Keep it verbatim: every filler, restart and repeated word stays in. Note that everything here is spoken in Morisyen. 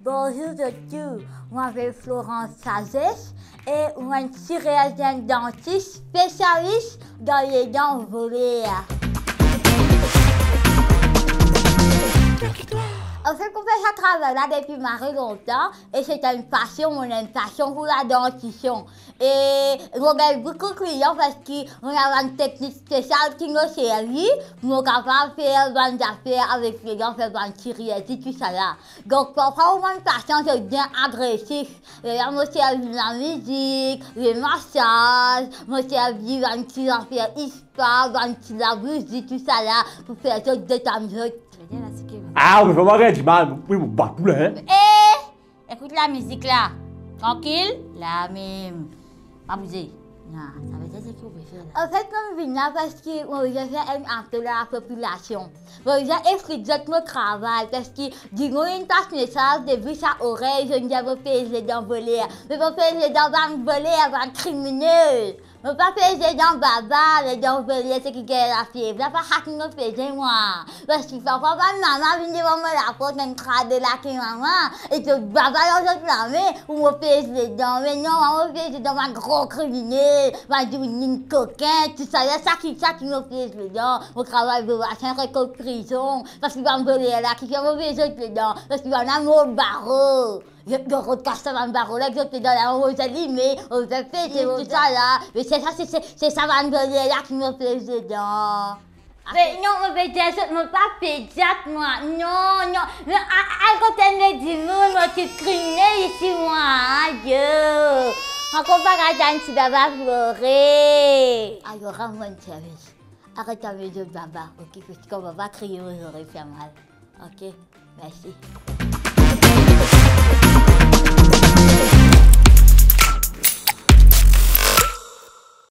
Bonzour zot tou, mo apel Florence Sazes e mo enn chirurzienn dantis spesialis dan ledan voler. Anfet, mo fer sa travay la depi mari lontan e se enn pasion, mo ena enn pasion pou ladantision. E mo gagn boukou klian parski mo ena bann teknik spesial ki mo servi, mo kapav fer bann zafer avek ledan, fer bann chirurzi, tousala. Donk, parfwa mo bann pasian zot bien agresif. Lerla mo servi lamizik, lemasaz, mo servi bann ti zafer spa, bann ti labouzi, tousala, pou fer zot detann zot. Ah, ou fer mwa gagn dimal, wi, mo bat ou la, hein. Eh, ekout lamizik la. Trankil, la mem. Pa bouze. Non, savedir seki ou pe fer la? Anfet, mo vinn la parski mo bizin fer enn apel a lapopilasion. Mo bizin explik zot mo travay, parski dimoun inn pas mesaz de bous a orey, zot inn dir mo pez ledan voler. Me mo pez ledan bann voler, bann kriminel. Mo pa pez ledan baba, ledan voler, seki gagn lafiev la, pa sa ki mo peze mwa. Parski parfwa bann mama vinn devan mo laport, enn krade lake mama, e zot baba dan zot lame, pou mo pez ledan. Me non, mwa mo pez ledan bann gran kriminel, bann dimoun kokin, tousala, sa ki, sa ki mo pez ledan. Mo travay bobasien, rekoz prizon, parski bann voler la ki fer mo pez zot ledan, parski bann la mor baro. Zot, zot rod kas sa bann baro la, zot ledan la, mo zalime, mo fer pete, tousala. Me se sa, se, se, se sa bann voler la ki mo pez ledan. Me non, mo pe dir zot, mo pa pediat mwa. Non, non. Me a-, al kot enn dimoun, mo ti kriminel isi mwa. Ayo. Ankor pa gard enn ti baba plore. Ayo, rann mwa enn servis. Aret ame zot baba, ok, parski kan baba kriye, mo zorey fer mal. Ok, mersi.